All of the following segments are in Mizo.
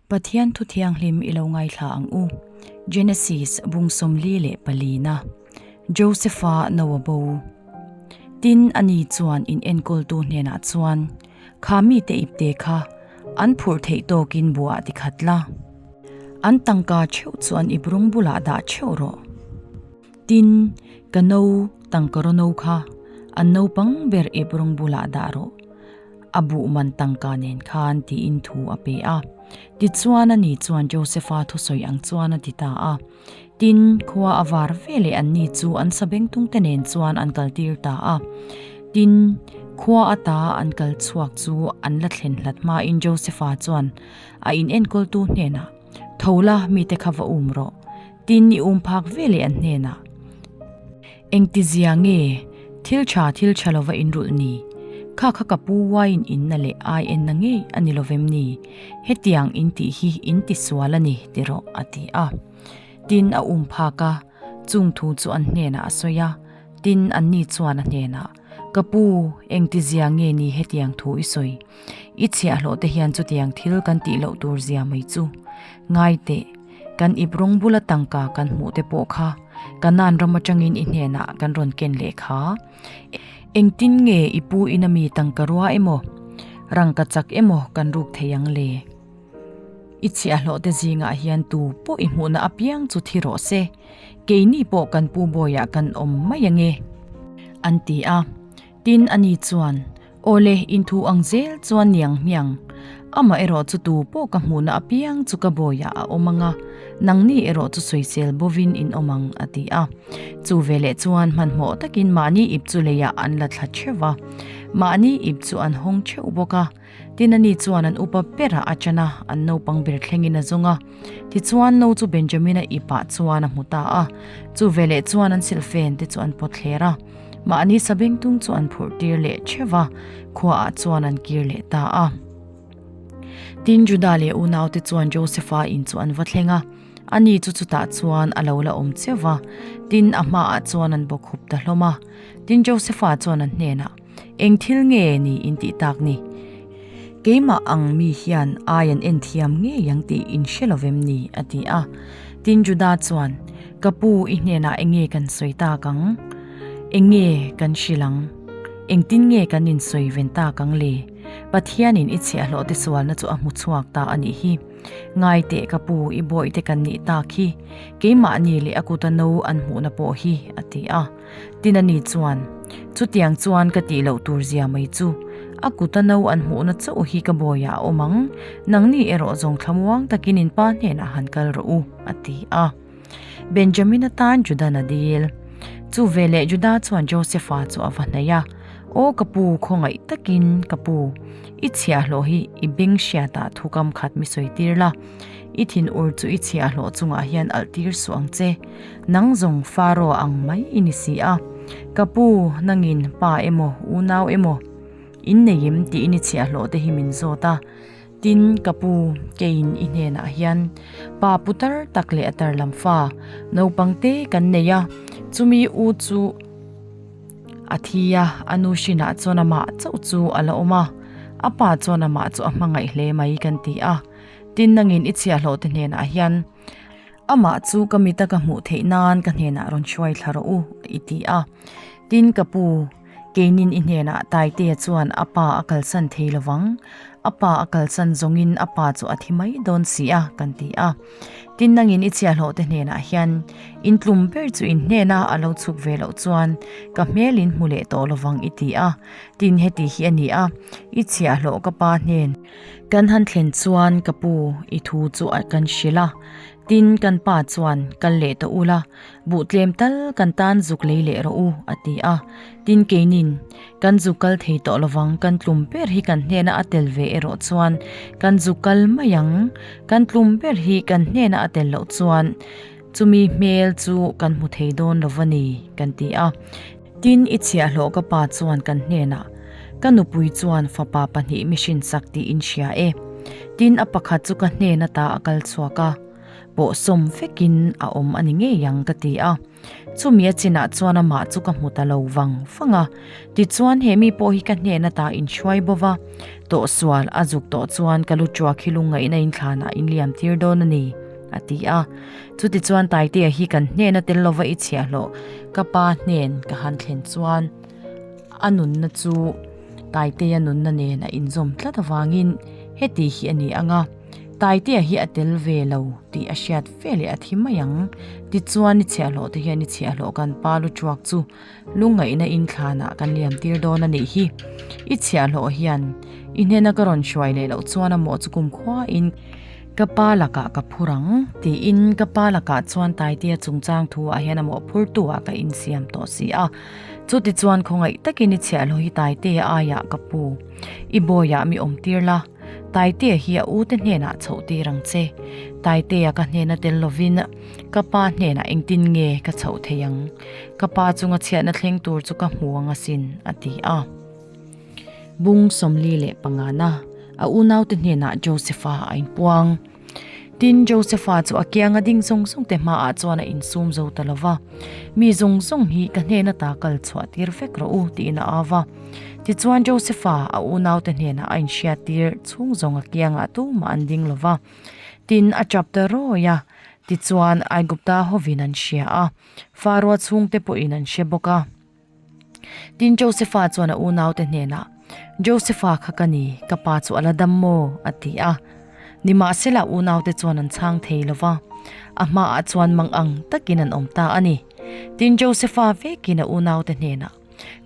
Pathian thu thianghlim i lo ngaithla ang u. Genesis bung 44 na. Josepha no a bo. Tin, ani chuan in enkawltu hnenah chuan, Kha mite ipte kha an phurh theih tawkin buah ti khat la. An tangka theuh chu an ip rawng bulah dah theuh rawh. Tin, ka no tangkaraw no kha an naupang ber ip rawng bulah dah rawh. A buh man tangka nen khan tiin thu a pe a. Tichuan ani chuan Josepha thusawi ang chuan a ti ta a. Tin, khua a var ve leh anni chu an sabengtungte nen chuan an kaltir ta a. Tin, khua ata an kal chhuak chu an la thlen hlat hmain Josepha chuan a inenkawltu hnenah, Tho la, mite kha va um rawh. Tin, i um phak ve leh an hnenah, Engtizia nge thil tha thil tha lova inrulh ni? Kha kha ka pu uaiin inna leh ai enna ngei a ni lovem ni? Hetiang in tih hi in ti sual a ni ti rawh, a ti a. Tin, a um phak a, chung thu chu an hnenah a sawi a. Tin, anni chuan a hnenah, Ka pu, engtizia nge ni hetiang thu i sawi? I chhiahhlawh te hian chutiang thil kan tih loh tur zia mai chu. Ngai teh, kan ip rawng bula tangka kan hmuh te pawh kha Kanaan ram atangin i hnenah kan rawn ken leh kha. Engtin nge i pu ina mi tangka rua emaw, rangka chak emaw kan ruk thei ang le? I chhiahhlawh te zingah hian tu pawh i hmuhna apiang chu thi rawh se, keini pawh kan pu bawiah kan awm mai ange, an ti a. Tin, ani chuan, Awle, inthu ang zel chuan niang hmiang. Amah erawh chu tu pawh ka hmuhna apiang chu ka bawiah a awm ang a, nangni erawh chu sawisel bovin in awm ang, a ti a. Chu veleh chuan hmanhmawh takin mahni ip chu leiah an la thla theuh va, mahni ip chu an hawng theuh bawk a. Tin ani chuan an upa berah a chan a, an naupang ber thlengin a zawng a. Tichuan no chu Benjamina ipah chuan a hmu ta a, chu veleh chuan an silhfen te chu an pawt thler a. Mahni sabengtung chu an phurh tir leh theuh va, khuaah chuan an kir leh ta a. Tin, Juda leh unaute chuan Josepha in chu an va thleng a, ani chu chutah chuan a lo la awm cheuh va, tin, a hmaah chuan an bawk hup ta hlawm a. Tin, Josepha chuan an hnenah, Eng thil nge ni in tih tak ni? Keimah ang mi hian ai an en thiam ngei ang tih in hre lo vem ni? a ti a. Tin Juda chuan, Ka pu, i hnenah eng nge kan sawi tak ang? Eng nge kan hrilh ang? Engtin nge kan insawi ven tak ang le? Pathianin i chhiahhlawh te sualna chu a hmu chhuak ta a nih hi. Ngai teh ka pu, i bawihte kan nih tak hi. Keimahni leh a kuta no an hmuhna pawh hi, a ti a. Tin ani chuan, Chutiang chuan ka tih loh tur zia mai chu, a kuta no an hmuhna chauh hi ka bawiah a awm ang, nangni erawh zawng thlamuang takin in pa hnenah han kal rawh u, a ti a. Benjamin atan Judan a dil. Chu veleh Juda chuan Josepha chu a va hnaih a, Aw ka pu, khawngaih takin ka pu, i chhiahhlawh hi i beng hriatah thukam khat mi sawi tir la, I thin ur chu i chhiahhlawh chungah hian alh tir suh ang che. Nang zawng Faro ang mai i ni si a. Ka pu, nangin pa emaw, unau emaw, in nei em tiin i chhiahhlawh te hi min zawt a. Tin, ka pu, keiin i hnenah hian pa putar tak leh a tar lam fa naupang te kan nei a, chumi u chu a thi a, a nu hrinah chuan amah chauh chu a la awm a, a pa chuan amah chu a hmangaih hle mai kan ti a. Tin nangin i chhiahhlawh te hnenah hian, Amah chu ka mita ka hmuh theih nan ka hnenah rawn hruai thla rawh u, i ti a. Tin ka pu, keinin i hnenah Taitea chuan a pa a kalsan thei lovang, a pa a kalsan zawngin a pa chu a thi mai dawn si a, kan ti a. Tin nangin i chhiahhlawh te hnenah hian, In tlum ber chu in hnena a lo chhuk ve loh chuan ka hmel in hmu leh tawh lovang, i ti a. Tin heti hi a ni a, i chhiahhlawh ka pa hnen. Kan han thlen chuan ka pu i thu chu a kan hrilh a, tin kan pa chuan kal leh tawh ula, buh tlem tal kan tan zuk lei leh rawh u a ti a, tin keinin kan zu kal thei tawh lovang kan tlum ber hi kan hnena a tel ve erawh chuan kan zu kal mai ang, kan tlum ber hi kan hnena a tel loh chuan chumi hmel chu kan hmu thei dawn lo va ni kan ti a. Tin, i chhiahhlawh ka pa chuan kan hnenah, Ka nupui chuan fapa pahnih mi hrinsak tih in hria e. Tin, a pakhat chu ka hnen ata a kal chhuak a. Pawhsawm vekin a awm a ni ngei ang ka ti a. Chumi a chinah chuan amah chu ka hmu ta lo vang vang a. Tichuan he mi pawh hi ka hnen ata inhruai bo va, tawhsual a zuk tawh chuan ka lu ṭuak hi lungngaihna inthlanah inliam tir dawn a ni, a ti a. Chutichuan Taitea hi kan hnena tel lova i chhiahhlawh ka pa hnen ka han thlen chuan a nunna chu Taitea nunna nen a inzawm tlat avangin heti hi a ni ang a. Taitea hi a tel ve lo tih a hriat fe leh a thi mai ang. Tichuan i chhiahhlawh te hian i chhiahhlawh kan pa lu ṭuak chu lungngaihna inthlanah kan liam tir dawn a nih hi. I chhiahhlawh hian i hnena ka rawn hruai leh loh chuan a mawh chu kumkhuain ka pa lakah ka phur ang tiin ka pa lakah chuan Taitea chungchang thu ah hian a mawh phurtu ah ka insiam tawh si a. Chutichuan khawngaih takin i chhiahhlawh hi Taitea aiah ka pu. I bawiah mi awm tir la. Taitea hi a ute hnenah chhoh tir ang che. Taitea ka hnena tel lovin ka pa hnenah engtin nge ka chhoh thei ang? Ka pa chunga chhiatna thleng tur chu ka hmu ang asin, a ti a. Bung 45na a unaute hnenah Josefa a inpuang. Tin, Josefa chu a kianga ding zawng zawng te hmaah chuan a insum zo ta lo va, Mi zawng zawng hi ka hnen ata kal chhuah tir vek rawh u, tiin a au va. Tichuan, Josefa a unaute hnenah a inhriat tir chhung zawng a kiangah tumah an ding lo va. Tin, a tap ta rawi a. Tichuan, Aigupta hovin an hria a, Faroa chhungte pawhin an hre bawk a. Tin, Josefa chuan a unaute hnenah, Josefa kha ka ni, ka pa chu a la dam maw? a ti a. Nimahsela unaute chuan an chhang thei lo va, a hmaah chuan mang ang takin an awm ta a ni. Tin, Josefa vekin a unaute hnenah,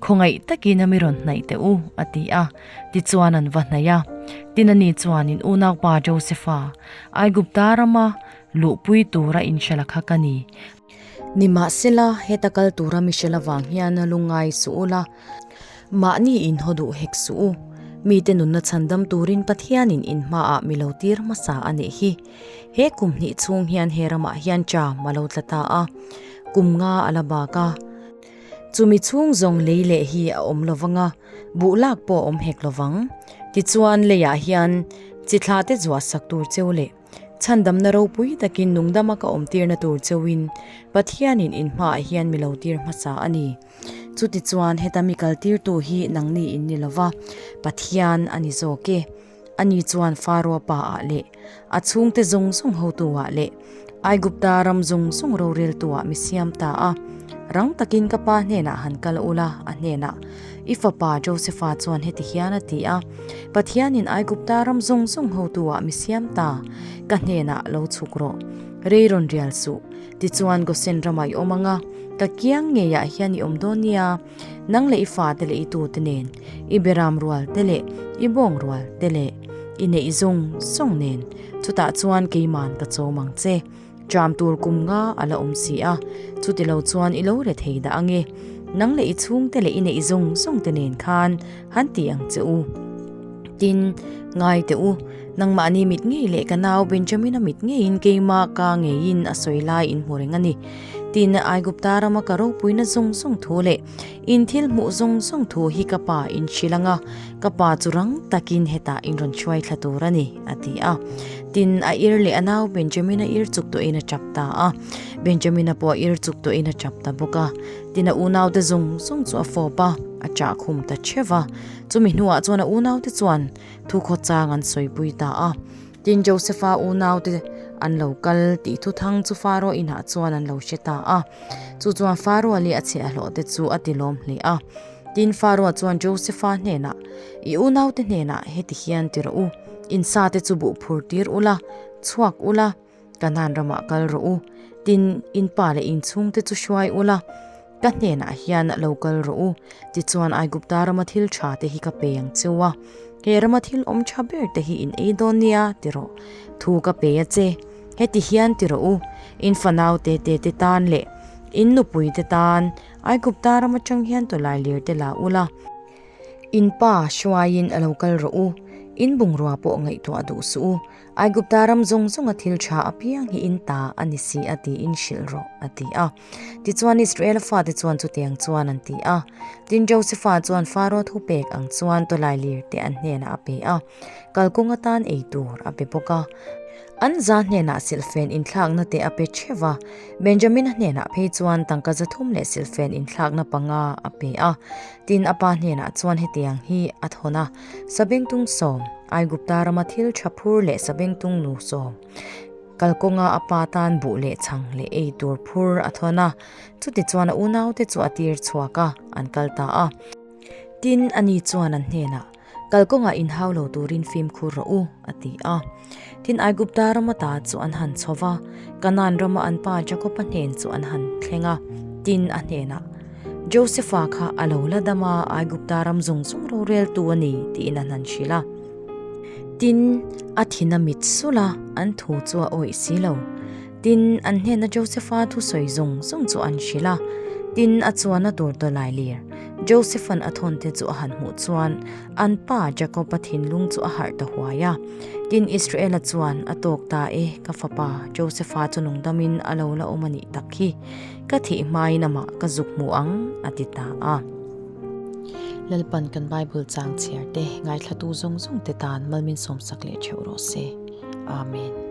Khawngaih takin a mi rawn hnaih teh u, a ti a. Tichuan an va hnaih a. Tin, ani chuan in unaupa Josefa, Aigupta rama luhpui tura inhrela kha ka ni. Nimahsela, heta kal tura mihrial avang hian lungngai suh ula, mahni inhaw duh hek suh u. Mite nunna chhandam turin Pathianin in hmaah mi lo tir hmasa a nih hi. He kum hnih chhung hian he ramah hian ṭam a lo tla ta a, kum nga a la bak a. Chumi chhung zawng lei leh hi a awm lo vang a, buh lak pawh a awm hek lo vang. Tichuan, leiah hian chi thla te zuah sak tur cheu leh Chhandamna ropui takin nungdama ka awmtirna tur cheuhin Pathianin in hmaah hian mi lo tir hmasa a ni. Chutichuan heta mi kaltirtu hi nangni in ni lova, Pathian a ni zawk e. Ani chuan Faroa paah leh a chhungte zawng zawng hotuah leh Aigupta ram zawng zawng roreltuah mi siam ta a. Rang takin ka pa hnenah han kal ula, a hnenah, I fapa Josefa chuan heti hian a ti a, Pathianin Aigupta ram zawng zawng hotuah mi siam ta, ka hnenah lo chhuk rawh. Rei rawn rial suh. Tichuan Gosen ramah i awm ang a, ka kiang ngeiah hian i awm dawn nia, nang leh i fate leh i tute nen, i beram rual te leh i bawng rual te leh i neih zawng zawng nen, chutah chuan keiman ka chawm ang che. Tram tur kum nga a la awm si a, chuti lo chuan i lo re thei dah ange. Nang leh i chhungte leh i neih zawng zawng te nen khan han ti ang che u. Tin, ngai teh u, nangmahni mit ngei leh ka nau Benjamina mit ngeiin keimah ka ngeiin a sawi lai in hmu reng a ni. Tin, Aigupta rama ka ropuina zawng zawng thu leh in thil hmuh zawng zawng thu hi ka pa in hrilh ang a, ka pa chu rang takin hetah in rawn hruai thla tur a ni, a ti a. Tin, a ir leh a nau Benjamina ir chuk tawhin a tap ta a. Benjamina pawh a ir chuk tawhin a tap ta bawk a. Tin, a unaute zawng zawng chu a fawp a, a chah khum ta theuh va. Chumi hnuah chuan a unaute chuan thu khawchang an sawipui ta a. Tin, Josefa unaute an lo kal tih thuthang chu Faro inah chuan an lo hre ta a. Chu chuan Faro leh a chhiahhlawhte chu a tilawm hle a. Tin, Faro chuan Josefa hnenah, I unaute hnenah heti hian ti rawh u, in sate chu buh phur tir ula, chhuak ula, Kanaan ramah kal rawh u. Tin, in pa leh in chhungte chu hruai ula, ka hnenah hian lo kal rawh u. Tichuan, Aigupta rama thil tha te hi ka pe ang cheu a, he rama thil awm tha ber te hi in ei dawn nia, ti rawh. Thu ka pe a che. Heti hian ti rawh u, in fanau te te te tan leh in nupui te tan Aigupta ram atang hian tawlai lir te la ula, in pa hruaiin a lo kal rawh u. In bungrua pawh ngaihtuah duh suh u. Aigupta ram zawng zawnga thil tha apiang hi in ta a ni si a tiin hrilh rawh, a ti a. Tichuan Israela fate chuan chutiang chuan an ti a. Tin Josefa chuan Faro thupek ang chuan tawlailir te an hnenah a pe a, kalkawng atan ei tur a pe bawk a. An za hnenah silhfen inthlakna te a pe theuh a, Benjamina hnenah phei chuan tangka 300 leh silhfen inthlakna panga a pe a. Tin a pa hnenah chuan hetiang hi a thawn a, Sabengtung sawm, Aigupta rama thil tha phur leh sabengtung nu sawm, kalkawnga a pa tan buh leh chhang leh ei tur phur a thawn a, chutichuan a unaute chu a tir chhuak a, an kal ta a. Tin, ani chuan an hnenah, Kalkawngah inhau lo turin fimkhur rawh u, a ti a. Tin, Aigupta rama ta chu an han chho va, Kanaan rama an pa Jakoba hnen chu an han thleng a. Tin, a hnenah, Josefa kha a lo la dam a, Aigupta ram zawng zawng roreltu a ni, tiin an han hrilh a. Tin, a thin a mit sulh a, an thu chu a awih si lo. Tin, an hnena Josefa thusawi zawng zawng chu an hrilh a. Tin, a chuan a tur tawlai lir. Josefa'n a thawnte chu a han hmuh chuan an pa Jakoba thinlung chu a harh ta huai a. Tin, Israela chuan, A tawk ta e, ka fapa, Josefa chu nungdamin a lo la awm a nih tak hi. Ka thih hmain amah ka zuk hmu ang, a ti ta a. Lalpan kan Bible chang chhiar te, ngaithlatu zawng zawng te tan malmin sawmsak leh theuh rawh se. Amen.